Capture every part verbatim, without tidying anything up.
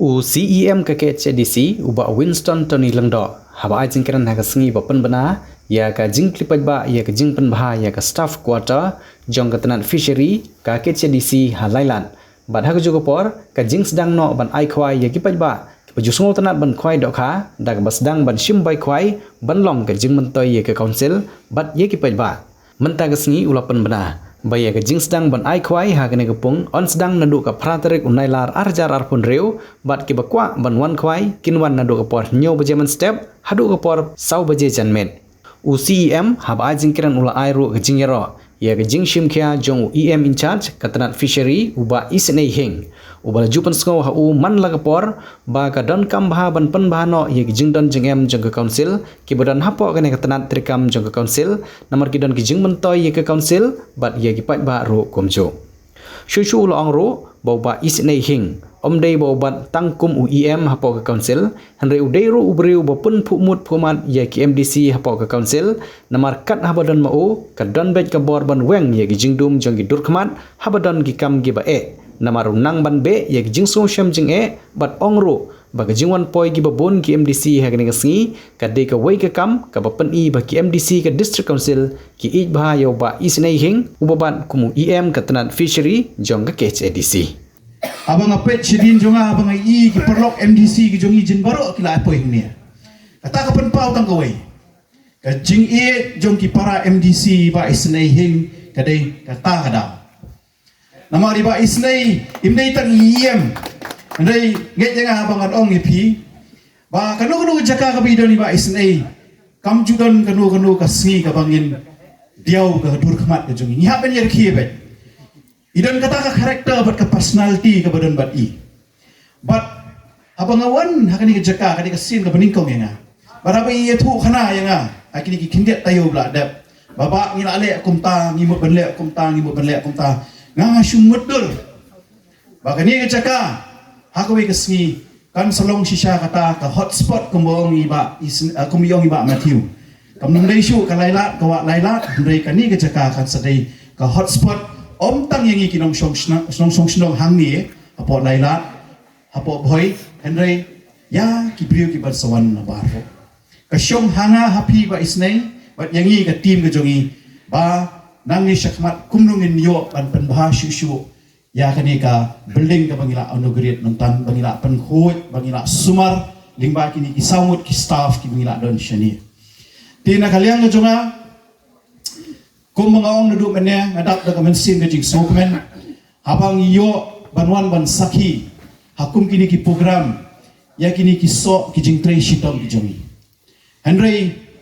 U C E M ka K H A D C, u Bah Winston Tony Lyngdoh, haba ai jingkren ha ka sngi ba pynbna ïa ka jingkylli paidbah ïa ka jingpynbha ïa ka staff quarter jong ka tnat fishery ka K H A D C ha Laitlad. Bad ha kajuh ka por, ka jingsdang noh ban ai khwai ïa ki paidbah kiba ju sngewtynnat ban khwai dohkha, da kaba sdang ban shim bai khwai ban long ka jingmyntoi ïa ka council bad ïa ki paidbah. Mynta ka sngi u la pynbna ba ïa ka jingsdang ban ai khwai ha kane ka pung yn sdang naduh ka phra tarik u Nailar ar hajar arphew hynriew, bad kiba kwah ban wan khwai kin wan naduh ka por hynñiew baje mynstep haduh ka por saw baje janmiet. U C E M haba ai jingkren u la ai ruh ka jingïaroh ïa ka jingshim khia jong u E M in charge ka tnat fishery, u Bah Isynei Hing, uba la ju pynsngew ha u man la ka por ba ka donkam bha ban pynbha noh ïa ka jingdon jingem jong ka council kiba don hapoh kane ka tnat treikam jong ka council, namar ki don ki jingmyntoi ïa ka council bad ïa ki paidbah ruh kumjuh. Shuh shuh u la ong ruh ba u Bah Isynei Hing ym dei ba u bat tang kum u E M hapoh ka council, hynrei u dei ruh u briew ba pynphuh mut phuh mat ïa ki M D C hapoh ka council, namar kat haba don ma u ka don beit ka bor ban weng ïa ki jingdum jong ki dur khmat haba don ki kam kiba eh, namar u nang ban beh ïa ki jingsngewshem jingeh. Bad ong ruh ba ka jingwan poi kiba bun ki M D C ha kane ka sngi ka dei kawei ka kam kaba pyni ba ki M D C ka District Council ki ïeit bha ïa u Bah Isynei Hing, uba bat kum u E M ka tnat fishery jong ka K H A D C. Haba nga peit shadien jong nga, haba nga ïohi ki paralok M D C ki jong ngi jin baroh ki la poi hangne, kata ka pynpaw tang kawei, ka jingïeit jong ki para M D C Bah Isynei Hing ka dei kata ka daw. Namar i Bah Isynei im dei tang i E M. Hynrei ngeit ïa nga haba ngan ong ïa phi ba kano kano ka jaka kaba i don i Bah Isynei, kam ju don kano kano ka sngi kaba ngin diaw ka dur khmat ka jong i. Ngi hap ban ïa rkhie beit. I don kata ka character bad ka personality kaba don bad i. Bad haba nga wan ha kane ka jaka, kane ka sien kaba nyngkong ïa nga, bad haba i ïathuh khana ïa nga ha kine ki khyndiat taïew ba la dep ba, bah, ngi la leh kumta, ngi mut ban leh kumta, ngi mut ban leh kumta, nga nga shu mutdur ba kane ka jaka ha kawei ka sngi kan sa long shisha kata ka hotspot, kumba ong i Bah Isynei, eh, kumba ong i Bah Matthew. Kam nang dei shuh ka Laitlad, ka wah Laitlad, hynrei kane ka jaka kan sa dei ka hotspot, ym tang ïa ngi ki nongshong shnong, nongshong shnong hangne hapoh Laitlad, hapoh Bhoi, hynrei ïa ki briew kiban sa wan na bar ruh. Ka shong ha nga, ha phi Bah Isynei bad ïa ngi ka team ka jong ngi ba nangne shakhmat kumno ngin ïoh ban pynbha shuh shuh ïa kane ka building kaba ngi la inaugurate mynta, ba ngi la pynkhuid, ba ngi la sumar lyngba kine ki saw ngut ki staff kiba ngi la don shane. Te na ka liang ka jong nga, kumba nga ong naduh mynne, nga dap da ka mynsiem ka jingsngewkmen haba ngi ïoh ban wan ban sakhi ha kum kine ki program ïa kine ki soh ki jingtrei shitom ki jong ngi. Hynrei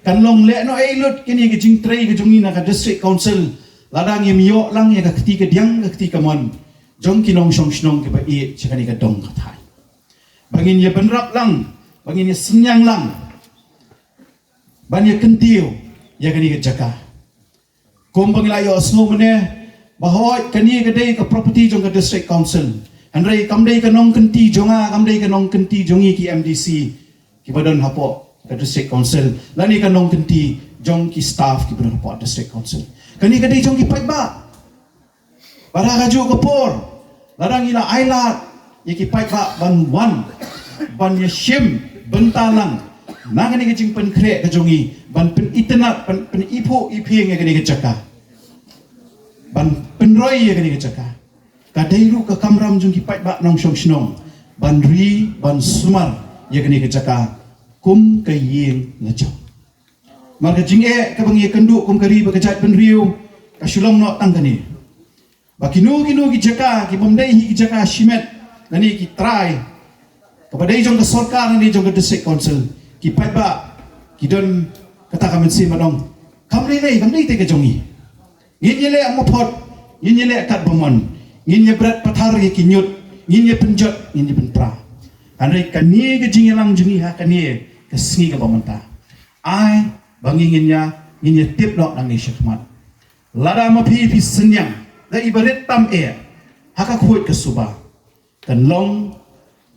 kan long lehnohei lut kine ki jingtrei ki jong ngi na ka District Council lada ngim ïoh lang ïa ka kti kadiang, ka kti kamon jong ki nongshong shnong kiba ïeit sha kane ka dong ka thaiñ, ba ngin ïa bynrap lang, ba ngin ïa synñiang lang ban ïa kyntiew ïa kane ka jaka. Kumba ngi la ïohsngew mynne ba hooid kane ka dei ka property jong ka District Council, hynrei kam dei ka nongkynti jong nga, kam dei ka nongkynti jong ngi ki M D C kiba don hapoh ka District Council, lane ka nongkynti jong ki staff kiba don hapoh District Council. Kane ka dei jong ki paidbah. Bad ha kajuh ka por, lada ngi la ailad ïa ki paidbah ban wan ban ïa shim bynta lang na kane ka jingpynkhreh ka jong ngi, ban pynitynnad, ban pyniphuh iphieng ïa kane ka jaka, ban pynroi ïa kane ka jaka, ka dei ruh ka kamram jong ki paidbah nongshong shnong ban ri ban sumar ïa kane ka jaka kum ka ïing la jong. Namar ka jingeh kaba ngi ïakynduh kum ka ri bad ka jaitbynriew ka shu long noh tang kane, ba kino kino ki jaka kibym dei hi ki jaka shimet lane ki trai kaba dei jong ka sorkar lane jong ka District Council, ki paidbah ki don kata ka mynsiem ban ong, kam lei lei, kam dei te ka jong ngi. Ngin ïaleh maphot, ngin ïaleh katba mon, ngin ïabret pathar ïa ki ñiut, ngin ïapynjot, ngin ïapynpra. Hynrei kane ka jingïalang jong ngi ha kane ka sngi kaba mynta, ai ba ngi ngin ïa, ngin ïatip noh nangne shakhmat. Lada ma phi phi synñiang da i barit tam eh ha ka khuid ka suba, kan long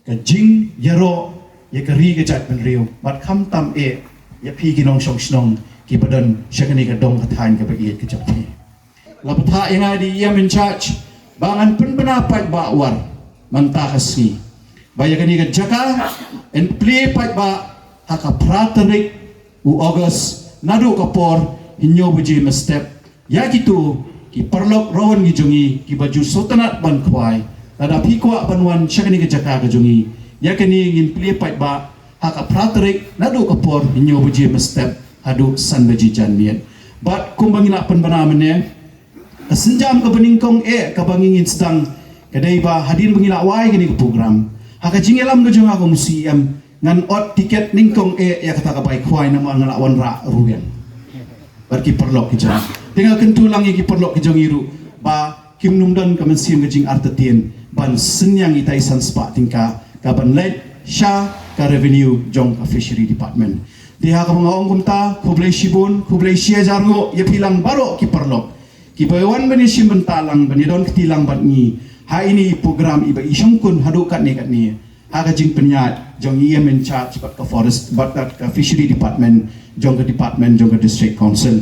ka jingïaroh ïa ka ri ka jaitbynriew bad khamtam eh ïa phi ki nongshong shnong kiba don sha kane ka dong ka thaiñ kaba ïeit ka jong phi. La bthah ïa nga da i E M in charge ba ngan pynbna paidbah War mynta ka sngi. ba ïa kane ka jaka yn plie paidbah ha ka phra tarik u August naduh ka por hynñiew baje mynstep ïa kito ki paralok rawan ki jong ngi kiba ju sngewtynnat ban khwai. Lada phi kwah ban wan sha kane ka jaka ka jong ngi, ïa kane ngin plie paidbah ha ka phra tarik naduh ka por hynñiew baje mynstep haduh san baje janmiet. Bad kumba ngi la pynbna mynne, ka sienjam kaba nyngkong eh kaba ngi ngin sdang ka dei ba hadien ba ngi la wai kane ka program, ha ka jingïalam ka jong nga kum u C E M, ngan ot tiket nyngkong eh ïa kata ka bai khwai namar nga la wanrah ruh ïa bad ki paralok ki jong ngi. Te nga kyntu lang ïa ki paralok ki jong ngi ruh ba kim nym don ka mynsiem ka jingartatien ban synñiang ita i san spah tyngka kaban leit sha ka revenue jong ka fishery department. Te ha kaba nga ong kumta, khublei shibun, khublei shihajar nguh ïa phi lang baroh ki paralok kiba wan ban ïashim bynta lang, ban ïadon kti lang bad ngi ha ine i program iba i shongkun haduh katne katne ha ka jingpynïaid jong i E M in charge bad ka forest bad ka fishery department jong ka department jong ka district council.